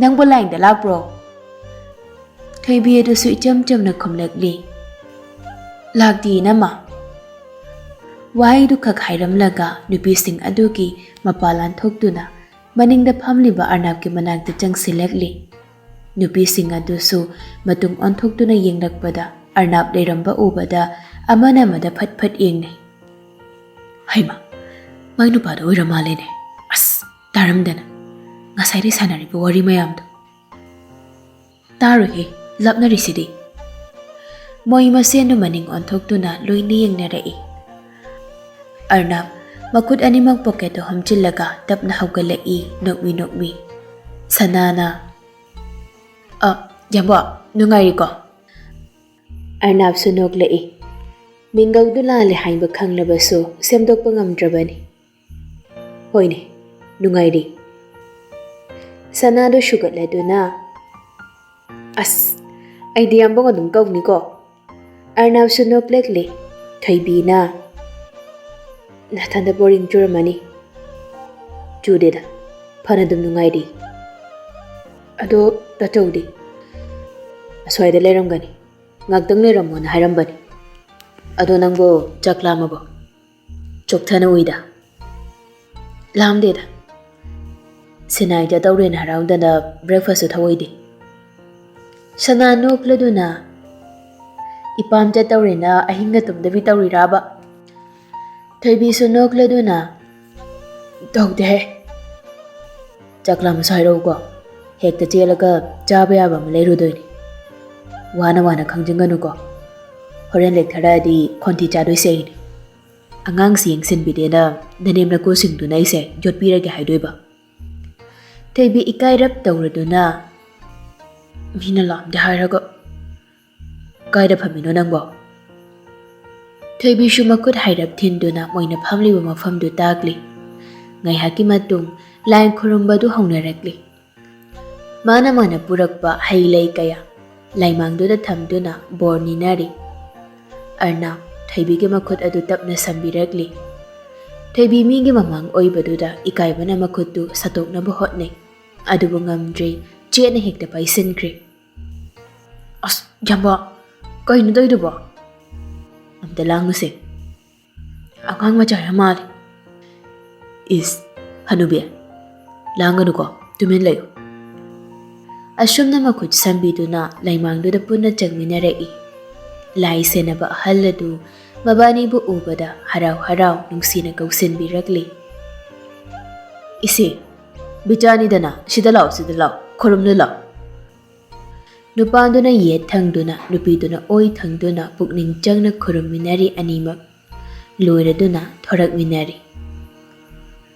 ꯅꯪꯕꯨ ꯂꯥꯏꯟꯗ ꯂꯥꯛꯄ꯭ꯔꯣ?" ꯊꯣꯏꯕꯤ ꯑꯗꯨꯁꯨ ꯏꯆꯝ ꯆꯝꯅ ꯈꯨꯝꯂꯛꯂꯤ, "ꯂꯥꯛꯇꯦ, ꯏꯅꯝꯃ"꯫ ꯋꯥꯍꯩꯗꯨ ꯈꯛ ꯍꯥꯏꯔꯝꯂꯒ ꯅꯨꯄꯤꯁꯤꯡ ꯑꯗꯨꯒꯤ ꯃꯄꯥ ꯂꯥꯟꯊꯣꯛꯇꯨꯅ ꯃꯅꯤꯡꯗ ꯐꯝꯂꯤꯕ ꯑꯔꯅꯥꯞꯀꯤ ꯃꯅꯥꯛꯇ ꯆꯪꯁꯤꯜꯂꯛꯂꯤ꯫ ꯅꯨꯄꯤꯁꯤꯡ ꯑꯗꯨꯁꯨ ꯃꯇꯨꯡ ꯑꯣꯟꯊꯣꯛꯇꯨꯅ ꯌꯦꯡꯂꯛꯄꯗ, ꯑꯔꯅꯥꯞ ꯂꯩꯔꯝꯕ ꯎꯕꯗ ꯑꯃꯅ ꯑꯃꯗ ꯐꯠ ꯐꯠ ꯌꯦꯡꯅꯩ꯫ "ꯍꯩꯃꯥ, ꯃꯥꯏ ꯅꯨꯄꯥꯗꯣ ꯑꯣꯏꯔ ꯃꯥꯜꯂꯦꯅꯦ꯫ ꯑꯁ, ꯇꯥꯔꯝꯗꯅ꯫ ꯉꯁꯥꯏꯗꯩ ꯁꯥꯟꯅꯔꯤꯕ ꯋꯥꯔꯤ ꯃꯌꯥꯝꯗꯣ"꯫ "ꯇꯥꯔꯣꯏꯍꯦ, ꯂꯥꯞꯅꯔꯤꯁꯤꯗꯤ"꯫ ꯃꯣꯏ ꯃꯁꯦꯟꯗꯨ ꯃꯅꯤꯡ ꯑꯣꯟꯊꯣꯛꯇꯨꯅ ꯂꯣꯏꯅ ꯌꯦꯡꯅꯔꯛꯏ꯫ ꯑꯔꯅꯥꯞ ꯃꯈꯨꯠ ꯑꯅꯤꯃꯛ ꯄꯣꯀꯦꯠꯇ ꯍꯨꯝꯖꯤꯜꯂꯒ ꯇꯞꯅ ꯍꯧꯒꯠꯂꯛꯏ, ꯅꯣꯛꯃꯤ ꯅꯣꯛꯃꯤ꯫ ꯁꯅꯥꯅ, "ꯑ, ꯌꯥꯝꯕꯣ, ꯅꯨꯡꯉꯥꯏꯔꯤꯀꯣ?" ꯑꯔꯅꯥꯞꯁꯨ ꯅꯣꯛꯂꯛꯏ꯫ ꯃꯤꯡꯒꯧꯗꯨ ꯂꯥꯜꯂꯦ ꯍꯥꯏꯕ ꯈꯪꯂꯕꯁꯨ ꯁꯦꯝꯗꯣꯛꯄ ꯉꯝꯗ꯭ꯔꯕꯅꯤ꯫ "ꯍꯣꯏꯅꯦ, ꯅꯨꯡꯉꯥꯏꯔꯤ"꯫ ꯁꯅꯥꯗꯨ ꯁꯨꯒꯠꯂꯗꯨꯅ, "ꯑꯁ, ꯑꯩꯗꯤ ꯌꯥꯝꯕꯨꯡ ꯑꯗꯨꯝ ꯀꯧꯅꯤꯀꯣ"꯫ ꯑꯔꯅꯥꯞꯁꯨ ꯅꯣꯛꯂꯛꯂꯤ꯫ ꯊꯣꯏꯕꯤꯅ, "ꯅꯊꯟꯗ ꯕꯣꯔꯤꯡ ꯆꯨꯔꯝꯃꯅꯤ"꯫ "ꯆꯨꯗꯦꯗ, ꯐꯅ ꯑꯗꯨꯝ ꯅꯨꯡꯉꯥꯏꯔꯤ"꯫ "ꯑꯗꯣ ꯇꯥꯆꯧꯗꯤ?" "ꯑꯁ꯭ꯋꯥꯏꯗ ꯂꯩꯔꯝꯒꯅꯤ, ꯉꯥꯛꯇꯪ ꯂꯩꯔꯝꯃꯣꯅ ꯍꯥꯏꯔꯝꯕꯅꯤ"꯫ "ꯑꯗꯣ ꯅꯪꯕꯨ ꯆꯥꯛ ꯂꯥꯝꯃꯕꯣ? ꯆꯣꯛꯊꯅ ꯎꯏꯗ"꯫ "ꯂꯥꯝꯗꯦꯗ꯫ ꯁꯤꯅꯥꯏ ꯆꯠꯇꯧꯔꯦꯅ ꯍꯔꯥꯎꯗꯅ ꯕ꯭ꯔꯦꯛꯐꯥꯁꯁꯨ ꯊꯧꯑꯣꯏꯗꯦ"꯫ ꯁꯅꯥ ꯅꯣꯛꯂꯗꯨꯅ, "ꯏꯄꯥꯝ ꯆꯠꯇꯧꯔꯦꯅ ꯑꯍꯤꯡꯒ ꯇꯨꯝꯗꯕꯤ ꯇꯧꯔꯤꯔꯥꯕ?" ꯊꯣꯏꯕꯤꯁꯨ ꯅꯣꯛꯂꯗꯨꯅ, "ꯇꯧꯗꯦꯍꯦ"꯫ "ꯆꯥꯛ ꯂꯥꯝꯃꯁꯨ ꯍꯥꯏꯔꯛꯎꯀꯣ, ꯍꯦꯛꯇ ꯆꯦꯜꯂꯒ ꯆꯥꯕ ꯌꯥꯕ ꯑꯃ ꯂꯩꯔꯨꯗꯣꯏꯅꯤ꯫ ꯋꯥꯅ ꯋꯥꯅ ꯈꯪꯖꯤꯟꯒꯅꯨꯀꯣ꯫ ꯍꯣꯔꯦꯟ ꯂꯦꯛꯊꯔꯛꯑꯗꯤ ꯈꯣꯟꯊꯤ ꯆꯥꯗꯣꯏꯁꯦ ꯑꯩꯅꯤ꯫ ꯑꯉꯥꯡꯁꯤ ꯌꯦꯡꯁꯤꯟꯕꯤꯗꯦꯅ ꯅꯅꯦꯝ ꯅꯀꯨꯁꯤꯡꯗꯨꯅ ꯑꯩꯁꯦ ꯌꯣꯠꯄꯤꯔꯒꯦ ꯍꯥꯏꯗꯣꯏꯕ"꯫ ꯊꯣꯏꯕꯤ ꯏꯀꯥꯏꯔꯞ ꯇꯧꯔꯗꯨꯅ, "ꯃꯤꯅ ꯂꯥꯝꯗꯦ ꯍꯥꯏꯔꯒ"꯫ "ꯀꯥꯏꯗ ꯐꯝꯃꯤꯅꯣ ꯅꯪꯕꯣ?" ꯊꯣꯏꯕꯤꯁꯨ ꯃꯈꯨꯠ ꯍꯥꯏꯔꯞ ꯊꯤꯟꯗꯨꯅ ꯃꯣꯏꯅ ꯐꯝꯂꯤꯕ ꯃꯐꯝꯗꯨ ꯇꯥꯛꯂꯤ꯫ ꯉꯥꯏꯍꯥꯛꯀꯤ ꯃꯇꯨꯡ ꯂꯥꯏ ꯈꯨꯔꯨꯝꯕꯗꯨ ꯍꯧꯅꯔꯛꯂꯤ꯫ ꯃꯥꯅ ꯃꯥꯅ ꯄꯨꯔꯛꯄ ꯍꯩ ꯂꯩ ꯀꯌꯥ ꯂꯥꯏꯃꯥꯡꯗꯨꯗ ꯊꯝꯗꯨꯅ ꯕꯣꯔ ꯅꯤꯅꯔꯤ꯫ ꯑꯔꯅꯥꯞ ꯊꯣꯏꯕꯤꯒꯤ ꯃꯈꯨꯠ ꯑꯗꯨ ꯇꯞꯅ ꯁꯝꯕꯤꯔꯛꯂꯤ꯫ ꯊꯣꯏꯕꯤ ꯃꯤꯒꯤ ꯃꯃꯥꯡ ꯑꯣꯏꯕꯗꯨꯗ ꯏꯀꯥꯏꯕꯅ ꯃꯈꯨꯠꯇꯨ ꯁꯠꯇꯣꯛꯅꯕ ꯍꯣꯠꯅꯩ꯫ ꯑꯗꯨꯕꯨ ꯉꯝꯗ꯭ꯔꯦ, ꯆꯦꯠꯅ ꯍꯦꯛꯇ ꯄꯥꯏꯁꯤꯟꯈ꯭ꯔꯦ꯫ "ꯑꯁ, ꯌꯥꯝꯕ, ꯀꯩꯅꯣ ꯇꯧꯔꯤꯗꯨꯕꯣ? ꯑꯝꯇ ꯂꯥꯡꯉꯨꯁꯦ꯫ ꯑꯉꯥꯡ ꯃꯆꯥ ꯌꯥꯝ ꯃꯥꯜꯂꯦ꯫" "ꯏꯁ, ꯍꯅꯨꯕꯤ, ꯂꯥꯡꯒꯅꯨꯀꯣ, ꯇꯨꯃꯤꯟ ꯂꯩꯌꯨ꯫" ꯑꯁꯨꯝꯅ ꯃꯈꯨꯠ ꯁꯝꯕꯤꯗꯨꯅ ꯂꯩꯃꯥꯡꯗꯨꯗ ꯄꯨꯟꯅ ꯆꯪꯃꯤꯟꯅꯔꯛꯏ꯫ ꯂꯥꯏ ꯁꯦꯟꯅꯕ ꯑꯍꯜ ꯑꯗꯨ ꯃꯕꯥꯅꯤꯕꯨ ꯎꯕꯗ ꯍꯔꯥꯎ ꯍꯔꯥꯎ ꯅꯨꯡꯁꯤꯅ ꯀꯧꯁꯤꯟꯕꯤꯔꯛꯂꯤ꯫ "ꯏꯆꯦ, ꯕꯤꯇꯥꯅꯤꯗꯅ, ꯁꯤꯗ ꯂꯥꯛꯑꯣ, ꯁꯤꯗ ꯂꯥꯛꯑꯣ, ꯈꯨꯔꯨꯝꯂꯨ ꯂꯥꯛꯑꯣ꯫" ꯅꯨꯄꯥꯗꯨꯅ ꯌꯦꯠ ꯊꯪꯗꯨꯅ, ꯅꯨꯄꯤꯗꯨꯅ ꯑꯣꯏ ꯊꯪꯗꯨꯅ ꯄꯨꯛꯅꯤꯡ ꯆꯪꯅ ꯈꯨꯔꯨꯝꯃꯤꯟꯅꯔꯤ ꯑꯅꯤꯃꯛ꯫ ꯂꯣꯏꯔꯗꯨꯅ ꯊꯣꯔꯛꯃꯤꯟꯅꯔꯤ꯫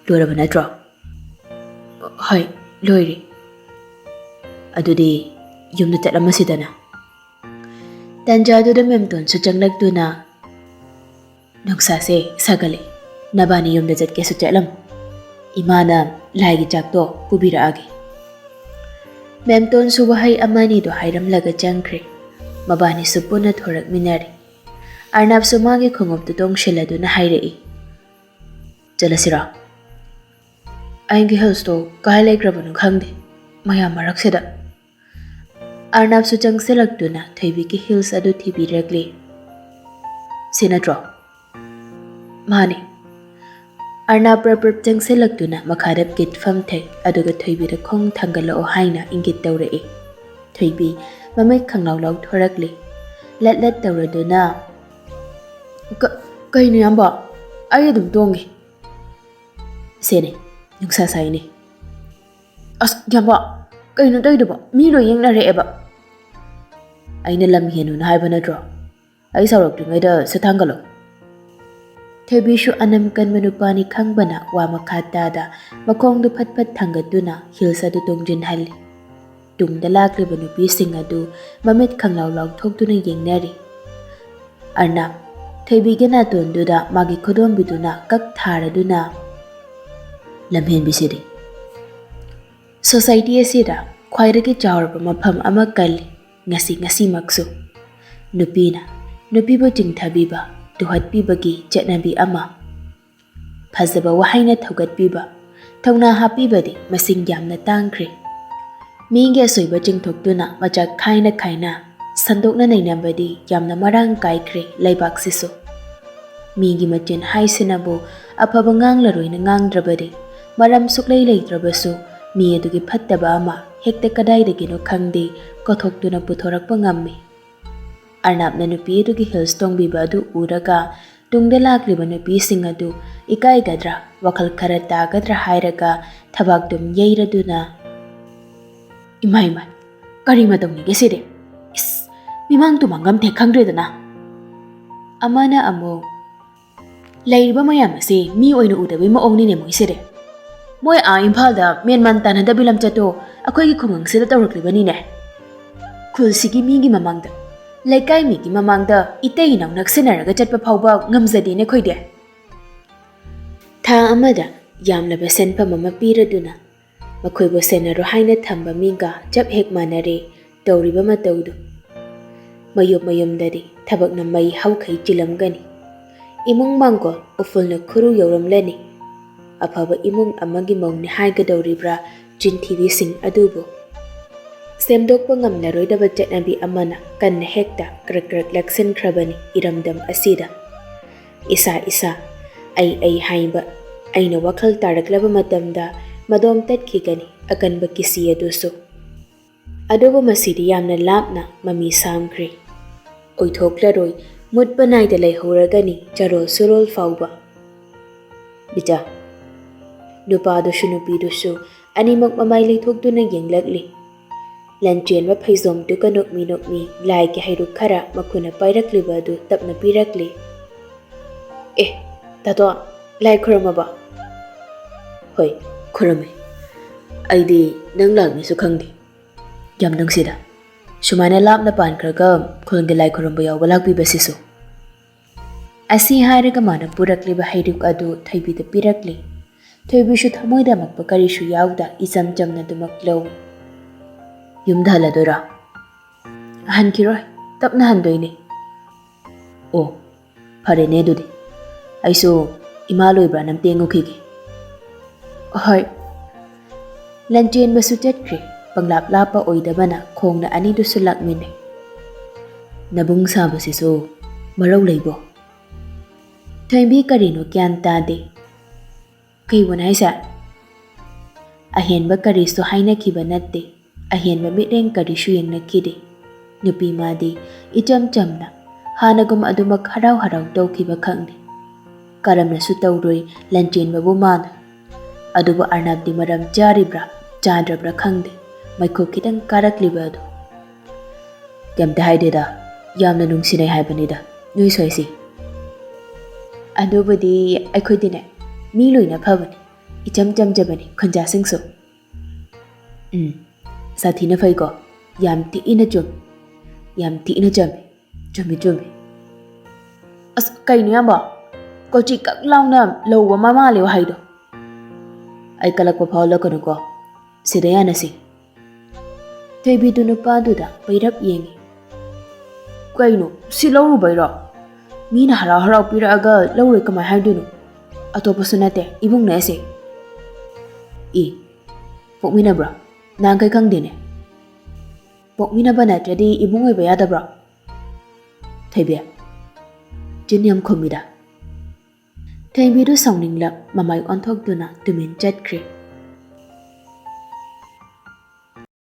"ꯂꯣꯏꯔꯕ ꯅꯠꯇ꯭ꯔꯣ?" "ꯍꯣꯏ, ꯂꯣꯏꯔꯦ꯫" "ꯑꯗꯨꯗꯤ ꯌꯨꯝꯗ ꯆꯠꯂꯝꯃꯁꯤꯗꯅ꯫" ꯇꯟꯖꯥꯗꯨꯗ ꯃꯦꯝꯇꯣꯟꯁꯨ ꯆꯪꯂꯛꯇꯨꯅ, "ꯅꯨꯡꯁꯥꯁꯦ ꯁꯥꯒꯠꯂꯦ, ꯅꯕꯥꯅꯤ ꯌꯨꯝꯗ ꯆꯠꯀꯦꯁꯨ ꯆꯠꯂꯝꯃꯨ꯫ ꯏꯃꯥꯅ ꯂꯥꯏꯒꯤ ꯆꯥꯛꯇꯣ ꯄꯨꯕꯤꯔꯛꯑꯒꯦ꯫" ꯃꯦꯝꯇꯣꯟꯁꯨ ꯋꯥꯍꯩ ꯑꯃꯅꯤꯗꯣ ꯍꯥꯏꯔꯝꯂꯒ ꯆꯪꯈ꯭ꯔꯦ꯫ ꯃꯕꯥꯅꯤꯁꯨ ꯄꯨꯟꯅ ꯊꯣꯔꯛꯃꯤꯟꯅꯔꯦ꯫ ꯑꯔꯅꯥꯞꯁꯨ ꯃꯥꯒꯤ ꯈꯣꯡꯎꯞꯇꯨ ꯇꯣꯡꯁꯤꯜꯂꯗꯨꯅ ꯍꯥꯏꯔꯛꯏ, "ꯆꯠꯂꯁꯤꯔꯣ? ꯑꯩꯒꯤ ꯍꯤꯜꯁꯇꯣ ꯀꯥꯏ ꯂꯩꯈ꯭ꯔꯕꯅꯣ ꯈꯪꯗꯦ ꯃꯌꯥꯝ ꯃꯔꯛꯁꯤꯗ꯫" ꯑꯔꯅꯥꯞꯁꯨ ꯆꯪꯁꯤꯜꯂꯛꯇꯨꯅ ꯊꯣꯏꯕꯤꯒꯤ ꯍꯤꯜꯁ ꯑꯗꯨ ꯊꯤꯕꯤꯔꯛꯂꯤ꯫ "ꯁꯤ ꯅꯠꯇ꯭ꯔꯣ?" "ꯃꯥꯅꯦ꯫" ꯑꯔꯅꯥꯞ ꯄ꯭ꯔꯞ ꯄ꯭ꯔꯞ ꯆꯪꯁꯤꯜꯂꯛꯇꯨꯅ ꯃꯈꯥꯗ ꯀꯤꯠ ꯐꯝꯊꯩ, ꯑꯗꯨꯒ ꯊꯣꯏꯕꯤꯗ "ꯈꯣꯡ ꯊꯥꯡꯒꯠꯂꯛꯑꯣ" ꯍꯥꯏꯅ ꯏꯪꯒꯤꯠ ꯇꯧꯔꯛꯏ꯫ ꯊꯣꯏꯕꯤ ꯃꯃꯤꯠ ꯈꯪꯂꯥꯎ ꯂꯥꯎꯊꯣꯔꯛꯂꯤ꯫ ꯂꯠ ꯂꯠ ꯇꯧꯔꯗꯨꯅ, "ꯀ-, ꯀꯩꯅꯣ ꯏꯌꯥꯝꯕ? ꯑꯩ ꯑꯗꯨꯝ ꯇꯣꯡꯒꯦ꯫" "ꯁꯦꯅꯦ, ꯅꯨꯡꯁꯥ ꯁꯥꯏꯅꯦ꯫" "ꯑꯁ, ꯏꯌꯥꯝꯕ, ꯀꯩꯅꯣ ꯇꯧꯔꯤꯗꯨꯕꯣ? ꯃꯤ ꯂꯣꯏ ꯌꯦꯡꯅꯔꯛꯑꯦꯕ꯫" "ꯑꯩꯅ ꯂꯝ ꯍꯦꯟꯅꯨꯅ ꯍꯥꯏꯕ ꯅꯠꯇ꯭ꯔꯣ? ꯑꯩ ꯁꯥꯎꯔꯛꯇ꯭ꯔꯤꯉꯩꯗ ꯁꯠ ꯊꯥꯡꯒꯠꯂꯣ꯫" ꯊꯣꯏꯕꯤꯁꯨ ꯑꯅꯝ ꯀꯟꯕ ꯅꯨꯄꯥꯅꯤ ꯈꯪꯕꯅ ꯋꯥ ꯃꯈꯥ ꯇꯥꯗ ꯃꯈꯣꯡꯗꯨ ꯐꯠ ꯐꯠ ꯊꯥꯡꯒꯠꯇꯨꯅ ꯍꯤꯜꯁ ꯑꯗꯨ ꯇꯣꯡꯁꯤꯟꯍꯜꯂꯤ꯫ ꯇꯨꯡꯗ ꯂꯥꯛꯂꯤꯕ ꯅꯨꯄꯤꯁꯤꯡ ꯑꯗꯨ ꯃꯃꯤꯠ ꯈꯪꯂꯥꯎ ꯂꯥꯎꯊꯣꯛꯇꯨꯅ ꯌꯦꯡꯅꯔꯤ꯫ ꯑꯔꯅꯥꯞ, ꯊꯣꯏꯕꯤꯒꯤ ꯅꯥꯇꯣꯟꯗꯨꯗ ꯃꯥꯒꯤ ꯈꯨꯗꯣꯝꯕꯤꯗꯨꯅ ꯀꯛ ꯊꯥꯔꯗꯨꯅ, "ꯂꯝꯍꯦꯟꯕꯤꯁꯤꯗꯤ꯫" ꯁꯣꯁꯥꯏꯇꯤ ꯑꯁꯤꯗ ꯈ꯭ꯋꯥꯏꯗꯒꯤ ꯆꯥꯎꯔꯕ ꯃꯐꯝ ꯑꯃ ꯀꯜꯂꯤ, ꯉꯁꯤ ꯉꯁꯤꯃꯛꯁꯨ꯫ ꯅꯨꯄꯤꯅ ꯅꯨꯄꯤꯕꯨ ꯆꯤꯡꯊꯕꯤꯕ, ꯇꯨꯍꯠꯄꯤꯕꯒꯤ ꯆꯠꯅꯕꯤ ꯑꯃ꯫ ꯐꯖꯕ ꯋꯥꯍꯩꯅ ꯊꯧꯒꯠꯄꯤꯕ, ꯊꯧꯅꯥ ꯍꯥꯞꯄꯤꯕꯗꯤ ꯃꯁꯤꯡ ꯌꯥꯝꯅ ꯇꯥꯡꯈ꯭ꯔꯦ꯫ ꯃꯤꯒꯤ ꯑꯁꯣꯏꯕ ꯆꯤꯡꯊꯣꯛꯇꯨꯅ ꯃꯆꯥꯛ ꯈꯥꯏꯅ ꯈꯥꯏꯅ ꯁꯟꯗꯣꯛꯅ ꯅꯩꯅꯕꯗꯤ ꯌꯥꯝꯅ ꯃꯔꯥꯡ ꯀꯥꯏꯈ꯭ꯔꯦ ꯂꯩꯕꯥꯛꯁꯤꯁꯨ꯫ ꯃꯤꯒꯤ ꯃꯆꯤꯟ ꯍꯥꯏꯁꯤꯅꯕꯨ ꯑꯐꯕ ꯉꯥꯡꯂꯔꯣꯏꯅ ꯉꯥꯡꯗ꯭ꯔꯕꯗꯤ, ꯃꯔꯝ ꯁꯨꯛꯂꯩ ꯂꯩꯇ꯭ꯔꯕꯁꯨ ꯃꯤ ꯑꯗꯨꯒꯤ ꯐꯠꯇꯕ ꯑꯃ ꯍꯦꯛꯇ ꯀꯗꯥꯏꯗꯒꯤꯅꯣ ꯈꯪꯗꯦ ꯀꯣꯊꯣꯛꯇꯨꯅ ꯄꯨꯊꯣꯔꯛꯄ ꯉꯝꯃꯤ꯫ ꯑꯔꯅꯥꯞꯅ ꯅꯨꯄꯤ ꯑꯗꯨꯒꯤ heels ꯇꯣꯡꯕꯤꯕ ꯑꯗꯨ ꯎꯔꯒ ꯇꯨꯡꯗ ꯂꯥꯛꯂꯤꯕ ꯅꯨꯄꯤꯁꯤꯡ ꯑꯗꯨ ꯏꯀꯥꯏꯒꯗ꯭ꯔꯥ, ꯋꯥꯈꯜ ꯈꯔ ꯇꯥꯒꯗ꯭ꯔꯥ ꯍꯥꯏꯔꯒ ꯊꯕꯥꯛꯇꯨꯝ ꯌꯩꯔꯗꯨꯅ, "ꯏꯃꯥ, ꯏꯃꯥ, ꯀꯔꯤ ꯃꯇꯧꯅꯤꯒꯦ ꯁꯤꯗꯤ? ꯏꯁ, ꯃꯤꯃꯥꯡ ꯇꯨꯃꯥꯡꯒꯝ ꯊꯦꯛ ꯈꯪꯗ꯭ꯔꯦꯗꯅ!" ꯑꯃꯅ ꯑꯃꯨꯛ, "ꯂꯩꯔꯤꯕ ꯃꯌꯥꯝ ꯑꯁꯤ ꯃꯤ ꯑꯣꯏꯅ ꯎꯗꯕꯩ ꯃꯑꯣꯡꯅꯤꯅꯦ ꯃꯣꯏꯁꯤꯗꯤ꯫ ꯃꯣꯏ ꯑꯥ ꯏꯝꯐꯥꯜꯗ ꯃꯦꯟꯃꯥꯟ ꯇꯥꯅꯗꯕꯤ ꯂꯝꯆꯠꯇꯣ ꯑꯩꯈꯣꯏꯒꯤ ꯈꯨꯡꯒꯪꯁꯤꯗ ꯇꯧꯔꯛꯂꯤꯕꯅꯤꯅꯦ꯫ ꯈꯨꯜꯁꯤꯒꯤ ꯃꯤꯒꯤ ꯃꯃꯥꯡꯗ, ꯂꯩꯀꯥꯏ ꯃꯤꯒꯤ ꯃꯃꯥꯡꯗ ꯏꯇꯩ ꯏꯅꯥꯎ ꯅꯛꯁꯤꯟꯅꯔꯒ ꯆꯠꯄ ꯐꯥꯎꯕ ꯉꯝꯖꯗꯦꯅꯦ ꯑꯩꯈꯣꯏꯗꯤ꯫" ꯊꯥ ꯑꯃꯗ ꯌꯥꯝꯂꯕ ꯁꯦꯟꯐꯝ ꯑꯃ ꯄꯤꯔꯗꯨꯅ ꯃꯈꯣꯏꯕꯨ ꯁꯦꯟꯅꯔꯣ ꯍꯥꯏꯅ ꯊꯝꯕ ꯃꯤꯒ ꯆꯞ ꯍꯦꯛ ꯃꯥꯟꯅꯔꯦ ꯇꯧꯔꯤꯕ ꯃꯇꯧꯗꯨ꯫ ꯃꯌꯨꯝ ꯃꯌꯨꯝꯗꯗꯤ ꯊꯕꯛꯅ ꯃꯩ ꯍꯧꯈꯩ ꯆꯤꯜꯂꯝꯒꯅꯤ꯫ ꯏꯃꯨꯡ ꯃꯥꯡꯒꯣꯜ ꯎꯐꯨꯜꯅ ꯈꯨꯔꯨ ꯌꯧꯔꯝꯂꯅꯤ꯫ ꯑꯐꯕ ꯏꯃꯨꯡ ꯑꯃꯒꯤ ꯃꯧꯅꯤ ꯍꯥꯏꯒꯗꯧꯔꯤꯕ꯭ꯔꯥ ꯆꯤꯟꯊꯤꯕꯤꯁꯤꯡ ꯑꯗꯨꯕꯨ? ꯁꯦꯝꯗꯣꯛꯄ ꯉꯝꯂꯔꯣꯏꯗꯕ ꯆꯠꯅꯕꯤ ꯑꯃꯅ ꯀꯟꯅ ꯍꯦꯛꯇ ꯀ꯭ꯔꯛ ꯀ꯭ꯔꯛ ꯂꯥꯛꯁꯤꯟꯈ꯭ꯔꯕꯅꯤ ꯏꯔꯝꯗꯝ ꯑꯁꯤꯗ꯫ ꯏꯁꯥ ꯏꯁꯥ, ꯑꯩ ꯑꯩ ꯍꯥꯏꯕ, ꯑꯩꯅ ꯋꯥꯈꯜ ꯇꯥꯔꯛꯂꯕ ꯃꯇꯝꯗ ꯃꯗꯣꯝ ꯇꯠꯈꯤꯒꯅꯤ ꯑꯀꯟꯕ ꯀꯤꯁꯤ ꯑꯗꯨꯁꯨ꯫ ꯑꯗꯨꯕꯨ ꯃꯁꯤꯗꯤ ꯌꯥꯝꯅ ꯂꯥꯞꯅ ꯃꯃꯤ ꯁꯥꯝꯈ꯭ꯔꯦ꯫ ꯑꯣꯏꯊꯣꯛꯂꯔꯣꯏ, ꯃꯨꯠꯄ ꯅꯥꯏꯗ ꯂꯩꯍꯧꯔꯒꯅꯤ ꯆꯔꯣꯜ ꯁꯨꯔꯣꯜ ꯐꯥꯎꯕ꯫ ꯕꯤꯇꯥ, ꯅꯨꯄꯥꯗꯨꯁꯨ ꯅꯨꯄꯤꯗꯨꯁꯨ ꯑꯅꯤꯃꯛ ꯃꯃꯥꯏ ꯂꯩꯊꯣꯛꯇꯨꯅ ꯌꯦꯡꯂꯛꯂꯤ꯫ ꯂꯟꯆꯦꯟꯕ ꯐꯩꯖꯣꯝꯗꯨꯒ ꯅꯣꯛꯃꯤ ꯅꯣꯛꯃꯤ ꯂꯥꯏꯒꯤ ꯍꯩꯔꯨꯛ ꯈꯔ ꯃꯈꯨꯠꯅ ꯄꯥꯏꯔꯛꯂꯤꯕ ꯑꯗꯨ ꯇꯞꯅ ꯄꯤꯔꯛꯂꯤ꯫ "ꯑꯦ, ꯇꯥꯇꯣ, ꯂꯥꯏ ꯈꯨꯔꯨꯝꯃꯕꯣ?" "ꯍꯣꯏ, ꯈꯨꯔꯨꯝꯃꯦ꯫ ꯑꯩꯗꯤ ꯅꯪ ꯂꯥꯛꯅꯤꯁꯨ ꯈꯪꯗꯦ꯫ ꯌꯥꯝ ꯅꯨꯡꯁꯤꯗ, ꯁꯨꯃꯥꯏꯅ ꯂꯥꯞꯅ ꯄꯥꯟꯈ꯭ꯔꯒ ꯈꯨꯜꯒꯤ ꯂꯥꯏ ꯈꯨꯔꯨꯝꯕ ꯌꯥꯎꯕ ꯂꯥꯛꯄꯤꯕꯁꯤꯁꯨ꯫" ꯑꯁꯤ ꯍꯥꯏꯔꯒ ꯃꯥꯅ ꯄꯨꯔꯛꯂꯤꯕ ꯍꯩꯔꯨꯛ ꯑꯗꯨ ꯊꯣꯏꯕꯤꯗ ꯄꯤꯔꯛꯂꯤ꯫ ꯊꯣꯏꯕꯤꯁꯨ ꯊꯃꯣꯏꯗ ꯑꯃꯛꯄ ꯀꯔꯤꯁꯨ ꯌꯥꯎꯗ ꯏꯆꯝ ꯆꯝꯅ ꯑꯗꯨꯃꯛ ꯂꯧꯏ꯫ "ꯌꯨꯝꯗ ꯍꯜꯂꯗꯣꯏꯔꯣ?" "ꯍꯟꯈꯤꯔꯣꯏ, ꯇꯞꯅ ꯍꯟꯗꯣꯏꯅꯦ꯫" "ꯑꯣ, ꯐꯔꯦꯅꯦ ꯑꯗꯨꯗꯤ꯫ ꯑꯩꯁꯨ ꯏꯃꯥ ꯂꯣꯏꯕ꯭ꯔꯥꯅ ꯑꯝꯇ ꯌꯦꯡꯉꯨꯈꯤꯒꯦ꯫" ꯍꯣꯏ꯫ ꯂꯟꯆꯦꯟꯕꯁꯨ ꯆꯠꯈ꯭ꯔꯦ꯫ ꯄꯪꯂꯥꯞ ꯂꯥꯞꯄ ꯑꯣꯏꯗꯕꯅ ꯈꯣꯡꯅ ꯑꯅꯤꯗꯨꯁꯨ ꯂꯥꯛꯃꯤꯟꯅꯩ꯫ ꯅꯕꯨꯡ ꯁꯥꯕꯁꯤꯁꯨ ꯃꯔꯧ ꯂꯩꯕꯣ? ꯊꯣꯏꯕꯤ ꯀꯔꯤꯅꯣ ꯒ꯭ꯌꯥꯟ ꯇꯥꯗꯦ꯫ ꯀꯩꯕꯨꯅꯣ ꯍꯥꯏꯁꯦ? ꯑꯍꯦꯟꯕ ꯀꯔꯤꯁꯨ ꯍꯥꯏꯅꯈꯤꯕ ꯅꯠꯇꯦ꯫ ꯑꯍꯦꯟꯕ ꯃꯤꯠꯌꯦꯡ ꯀꯔꯤꯁꯨ ꯌꯦꯡꯅꯈꯤꯗꯦ꯫ ꯅꯨꯄꯤ ꯃꯥꯗꯤ ꯏꯆꯝ ꯆꯝꯅ ꯍꯥꯟꯅꯒꯨꯝ ꯑꯗꯨꯃꯛ ꯍꯔꯥꯎ ꯍꯔꯥꯎ ꯇꯧꯈꯤꯕ ꯈꯛꯅꯤ꯫ ꯀꯔꯝꯅꯁꯨ ꯇꯧꯔꯣꯏ ꯂꯟꯆꯦꯟꯕꯕꯨ ꯃꯥꯅ꯫ ꯑꯗꯨꯕꯨ ꯑꯔꯅꯕꯗꯤ ꯃꯔꯝ ꯆꯥꯔꯤꯕ꯭ꯔꯥ ꯆꯥꯗ꯭ꯔꯕ꯭ꯔꯥ ꯈꯪꯗꯦ, ꯃꯩꯈꯨ ꯈꯤꯇꯪ ꯀꯥꯔꯛꯂꯤꯕ ꯑꯗꯨ꯫ ꯀꯩꯝꯇ ꯍꯥꯏꯗꯦꯗ, ꯌꯥꯝꯅ ꯅꯨꯡꯁꯤꯅꯩ ꯍꯥꯏꯕꯅꯤꯗ ꯅꯣꯏ ꯁ꯭ꯋꯥꯏꯁꯤ꯫ ꯑꯗꯨꯕꯨꯗꯤ ꯑꯩꯈꯣꯏꯗꯤꯅꯦ, ꯃꯤ ꯂꯣꯏꯅ ꯐꯕꯅꯤ, ꯏꯆꯝ ꯆꯝꯖꯕꯅꯤ ꯈꯨꯟꯖꯥꯁꯤꯡꯁꯨ꯫ ꯎꯝ, ꯁꯥꯊꯤꯅ ꯐꯩꯀꯣ꯫ ꯌꯥꯝ ꯊꯤꯅ ꯆꯨꯝꯃꯤ꯫ ꯌꯥꯝ ꯊꯤꯅ ꯆꯝꯃꯤ꯫ ꯆꯨꯝꯃꯤ, ꯆꯨꯝꯃꯤ꯫ ꯑꯁ, ꯀꯩꯅꯣ ꯏꯌꯥꯝꯕ? ꯀꯣꯆꯤ ꯀꯛ ꯂꯥꯎꯅ ꯂꯧꯕ ꯑꯃ ꯃꯥꯜꯂꯦ ꯋꯥꯍꯩꯗꯣ꯫ ꯑꯩ ꯀꯜꯂꯛꯄ ꯐꯥꯎꯍꯜꯂꯛꯀꯅꯨꯀꯣ꯫ ꯁꯤꯗ ꯌꯥꯅꯁꯤ꯫ ꯊꯣꯏꯕꯤꯗꯨ ꯅꯨꯄꯥꯗꯨꯗ ꯄꯩꯔꯞ ꯌꯦꯡꯉꯤ꯫ ꯀꯩꯅꯣ, ꯁꯤ ꯂꯧꯔꯨꯕꯩꯔꯣ? ꯃꯤꯅ ꯍꯔꯥꯎ ꯍꯔꯥꯎ ꯄꯤꯔꯛꯑꯒ ꯂꯧꯔꯣꯏ ꯀꯃꯥꯏ ꯍꯥꯏꯗꯣꯏꯅꯣ? ꯑꯇꯣꯞꯄꯁꯨ ꯅꯠꯇꯦ, ꯏꯕꯨꯡꯅꯦ ꯑꯁꯦ꯫ ꯏ, ꯄꯣꯛꯃꯤꯟꯅꯕ꯭ꯔꯣ? ꯅꯍꯥꯟꯈꯩ ꯈꯪꯗꯦꯅꯦ꯫ ꯄꯣꯛꯃꯤꯟꯅꯕ ꯅꯠꯇ꯭ꯔꯗꯤ ꯏꯕꯨꯡ ꯑꯣꯏꯕ ꯌꯥꯗꯕ꯭ꯔꯣ? ꯊꯣꯏꯕꯤ, ꯆꯤꯟ ꯌꯥꯝ ꯈꯨꯝꯃꯤꯗ꯫ ꯊꯣꯏꯕꯤꯗꯨ ꯁꯥꯎꯅꯤꯡꯂꯛ ꯃꯃꯥꯏ ꯑꯣꯟꯊꯣꯛꯇꯨꯅ ꯇꯨꯃꯤꯟ ꯆꯠꯈ꯭ꯔꯦ꯫